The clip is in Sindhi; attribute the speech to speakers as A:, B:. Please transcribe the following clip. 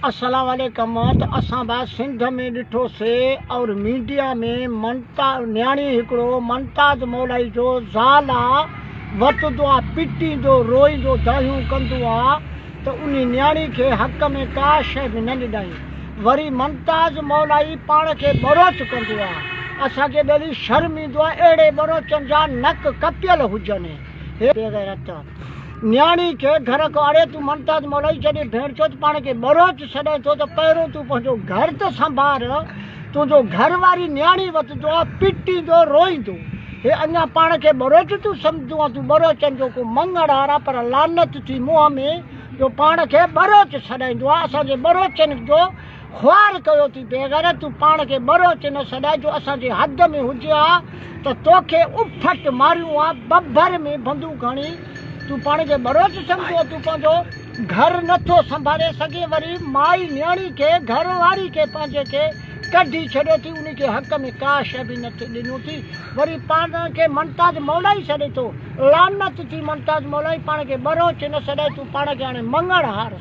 A: السلام عليڪم ته اسان با سنڌ ۾ ڏٺو سي اور ميڊيا ۾ منتا نياڻي هڪڙو منتاز مولائي جو زال آ وتدو آ پٽيندو روئيندو دانهيون ڪندو آ ته انهي نياڻي کي حق ۾ ڪا شئي به نه ڏنائين وري منتاز مولائي پاڻ کي ٻروچ ڪندو آ اسان کي ٻيلي شرم ايندو آ اهڙي ٻروچن جا نڪ ڪپيل هجن هي بيغيرت. نياڻي کي گهر کان اڙي تون ممتاز مولائي جڏهن ڀيڻچوت پاڻ کي ٻروچ سڏائين ٿو ته پهريون تون پنهنجو گهر ته سنڀار، تنهنجو گهر واري نياڻي وتندو آ پٽيندو روئيندو هي اڃا پاڻ کي ٻروچ تون سمجهندو آ تون ٻروچن جو ڪو مڱڻهار آ پر لعنت ٿي منهن ۾ جو پاڻ کي ٻروچ سڏائيندو آ اسان جي ٻروچن جو خوار ڪيو ٿي بيغيرت تون پاڻ کي ٻروچ نه سڏاء جو اسان جي حد ۾ هجي ها ته توکي اڦٽ ماريون ها ٻڀر ۾ بندوق هڻي تون پاڻ کي ٻروچ سمجهو تون پنهنجو گهر نه ٿو سنڀالي سگهين وري مائي نياڻي کي گهر واري کي پنهنجي کي ڪڍي ڇڏيو ٿي انهي کي حق ۾ ڪا شيء به نه ٿي ڏنو ٿي وري پاڻ کي ممتاز مولائي سڏي ٿو لعنت ٿي ممتاز مولائي پاڻ کي ٻروچ نه سڏاء تون پاڻ کي هاڻي مڱڻهار.